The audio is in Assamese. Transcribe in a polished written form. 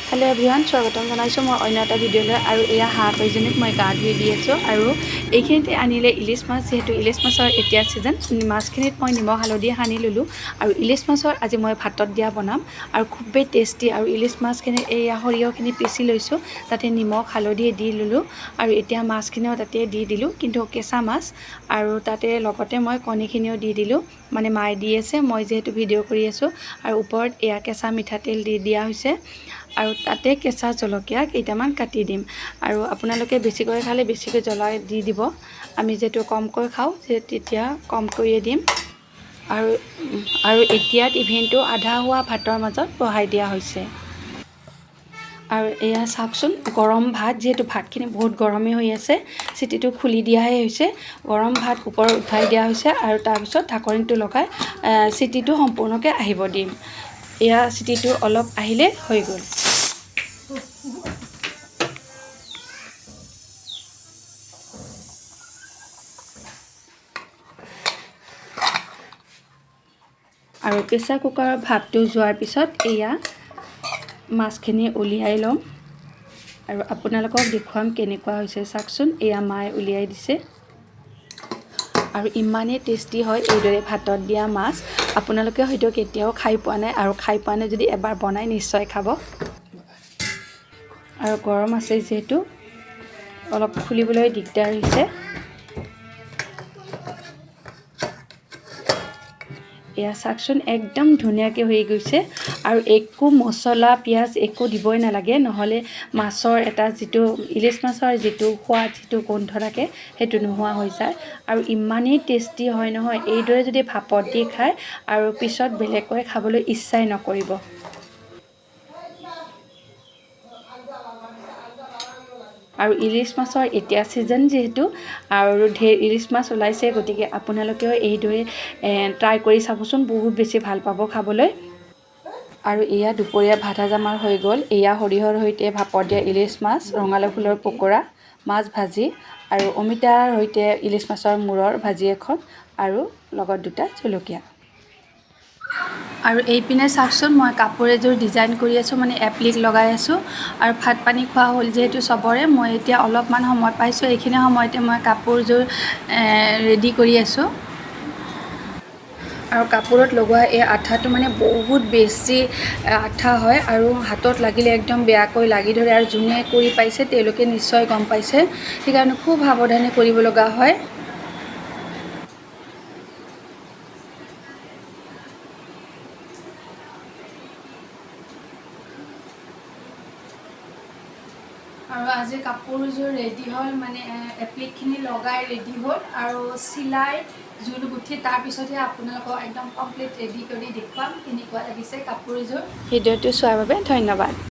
হেল্ল' এভৰিৱান, স্বাগতম জনাইছোঁ মই অন্য এটা ভিডিঅ'লৈ। আৰু এয়া হাঁহ কেইজনীক মই গা ধুই দি আছোঁ। আৰু এইখিনিতে আনিলে ইলিচ মাছ, যিহেতু ইলিচ মাছৰ এতিয়া ছিজন। মাছখিনিত মই নিমখ হালধি সানি ল'লোঁ আৰু ইলিচ মাছৰ আজি মই ভাতত দিয়া বনাম আৰু খুবেই টেষ্টি। আৰু ইলিচ মাছখিনি এয়া সৰিয়হখিনি পিচি লৈছোঁ, তাতে নিমখ হালধি দি ল'লোঁ আৰু এতিয়া মাছখিনিও তাতে দি দিলোঁ, কিন্তু কেঁচা মাছ। আৰু তাতে লগতে মই কণীখিনিও দি দিলোঁ, মানে মায়ে দি আছে, মই যিহেতু ভিডিঅ' কৰি আছোঁ। আৰু ওপৰত এয়া কেঁচা মিঠাতেল দি দিয়া হৈছে আৰু তাতে কেঁচা জলকীয়া কেইটামান কাটি দিম। আৰু আপোনালোকে বেছিকৈ খালে বেছিকৈ জ্বলা দি দিব, আমি যিহেতু কমকৈ খাওঁ তেতিয়া কমকৈয়ে দিম। আৰু আৰু এতিয়া টিফিনটো আধা হোৱা ভাতৰ মাজত বহাই দিয়া হৈছে। আৰু এয়া চাওকচোন, গৰম ভাত, যিহেতু ভাতখিনি বহুত গৰমেই হৈ আছে, চিটিটো খুলি দিয়াহে হৈছে। গৰম ভাত ওপৰত উঠাই দিয়া হৈছে আৰু তাৰপিছত ঢাকনিটো লগাই চিটিটো সম্পূৰ্ণকৈ আহিব দিম। এয়া চিটিটো অলপ আহিলে হৈ গ'ল। আৰু প্ৰেছাৰ কুকাৰৰ ভাপটো যোৱাৰ পিছত এয়া মাছখিনি উলিয়াই ল'ম আৰু আপোনালোকক দেখুৱাম কেনেকুৱা হৈছে। চাওকচোন, এয়া মায়ে উলিয়াই দিছে আৰু ইমানেই টেষ্টি হয় এইদৰে ভাতত দিয়া মাছ। আপোনালোকে হয়তো কেতিয়াও খাই পোৱা নাই, আৰু খাই পোৱা নাই যদি এবাৰ বনাই নিশ্চয় খাব। আৰু গৰম আছে যিহেতু অলপ খুলিবলৈ দিগদাৰ হৈছে। এয়া চাওকচোন, একদম ধুনীয়াকৈ হৈ গৈছে আৰু একো মছলা পিঁয়াজ একো দিবই নালাগে, নহ'লে মাছৰ এটা যিটো ইলিচ মাছৰ যিটো সোৱাদ, যিটো গোন্ধ থাকে সেইটো নোহোৱা হৈ যায়। আৰু ইমানেই টেষ্টি হয় নহয়, এইদৰে যদি ভাপত দি খায় আৰু পিছত বেলেগকৈ খাবলৈ ইচ্ছাই নকৰিব। আৰু ইলিচ মাছৰ এতিয়া ছিজন যিহেতু আৰু ঢেৰ ইলিচ মাছ ওলাইছে, গতিকে আপোনালোকেও এইদৰে ট্ৰাই কৰি চাবচোন, বহুত বেছি ভাল পাব খাবলৈ। আৰু এয়া দুপৰীয়া ভাত সাজ আমাৰ হৈ গ'ল। এয়া সৰিয়হৰ সৈতে ভাপত দিয়া ইলিচ মাছ, ৰঙালাও ফুলৰ পকৰা, মাছ ভাজি আৰু অমিতাৰ সৈতে ইলিচ মাছৰ মূৰৰ ভাজি এখন আৰু লগত দুটা জলকীয়া। আৰু এইপিনে চাওকচোন, মই কাপোৰ এযোৰ ডিজাইন কৰি আছোঁ, মানে এপ্লিক লগাই আছোঁ। আৰু ভাত পানী খোৱা হ'ল যিহেতু চবৰে, মই এতিয়া অলপমান সময় পাইছোঁ, এইখিনি সময়তে মই কাপোৰযোৰ ৰেডি কৰি আছোঁ। আৰু কাপোৰত লগোৱা এই আঠাটো মানে বহুত বেছি আঠা হয় আৰু হাতত লাগিলে একদম বেয়াকৈ লাগি ধৰে। আৰু যোনে কৰি পাইছে তেওঁলোকে নিশ্চয় গম পাইছে, সেইকাৰণে খুব সাৱধানে কৰিব লগা হয়। আৰু আজি কাপোৰযোৰ ৰেডি হ'ল, মানে এপ্লিকখিনি লগাই ৰেডি হ'ল আৰু চিলাই জোল গুঠি তাৰপিছতহে আপোনালোকক একদম কমপ্লিট ৰেডি কৰি দেখুৱাম কেনেকুৱা লাগিছে কাপোৰযোৰ। ভিডিঅ'টো চোৱাৰ বাবে ধন্যবাদ।